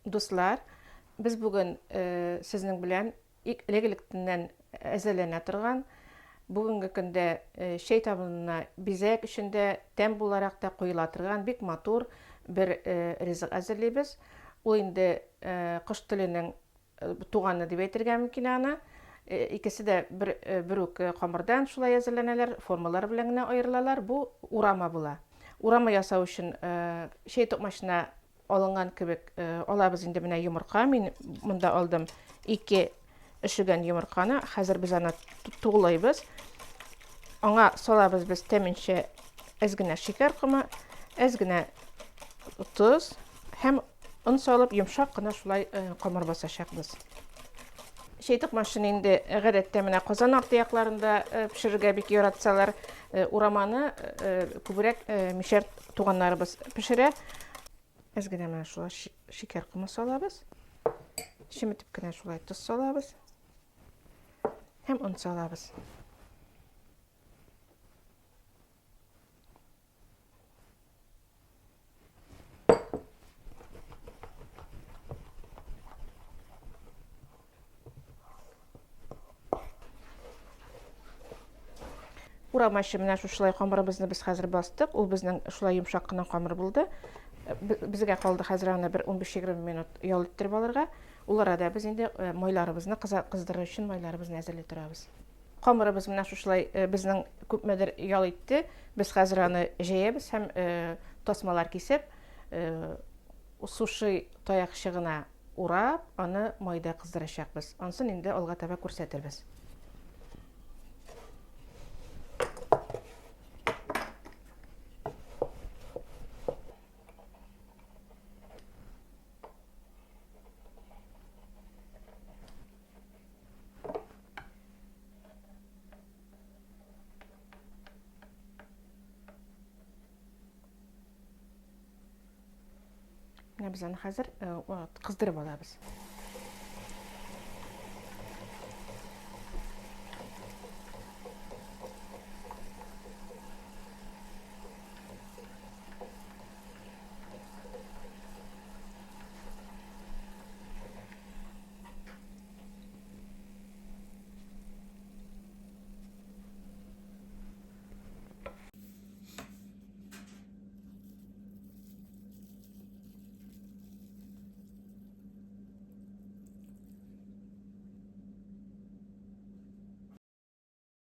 Дуслар, без бүген сезнең белән элек-электеннән әзерләнә торган, бүгенге көндә чәй табынына бизәк өчен дә, тәм буларак та куела торган бик матур бер ризык әзерлибез. Ул инде кош теленең туганы дип әйтергә мөмкин аны. Икесе дә бер, бер үк камырдан шулай әзерләнәләр, формалары белән генә аерылалар. Бу урама була. Урама ясау өчен чәй токмачына алынган кебек алабыз инде менә йомырка. Мин монда алдым ике өшегән йомырканы. Хәзер без аны туглайбыз. Аңа салабыз без тәменчә әз генә шикәр комы, әз генә тоз һәм он салып йомшак кына шулай камыр басачакбыз. Чәй токмачын инде гадәттә менә Казан арты якларында пешерергә бик яратсалар, ураманы күбрәк мишәр туганнарыбыз пешерә. Әз генә менә шулай шикәр комы салабыз. Чеметеп кенә шулай тоз салабыз. Һәм он салабыз. Урамачы менә шушылай камырыбызны без хәзер бастык. Ул безнең шулай йомшак кына камыр булды. Безгә калды хәзер аны бер 15-20 минут ял иттереп алырга. Ул арада без инде майларыбызны кыздырыр өчен майларыбызны әзерли торабыз. Камырыбыз менә шушылай безнең күпмедер ял итте. Без хәзер аны җәябез һәм тасмалар кисеп, суши таякчыгына урап, аны майда кыздырачакбыз. Ансын инде алга таба күрсәтербез. Менә без аны хәзер э, кыздырып алабыз.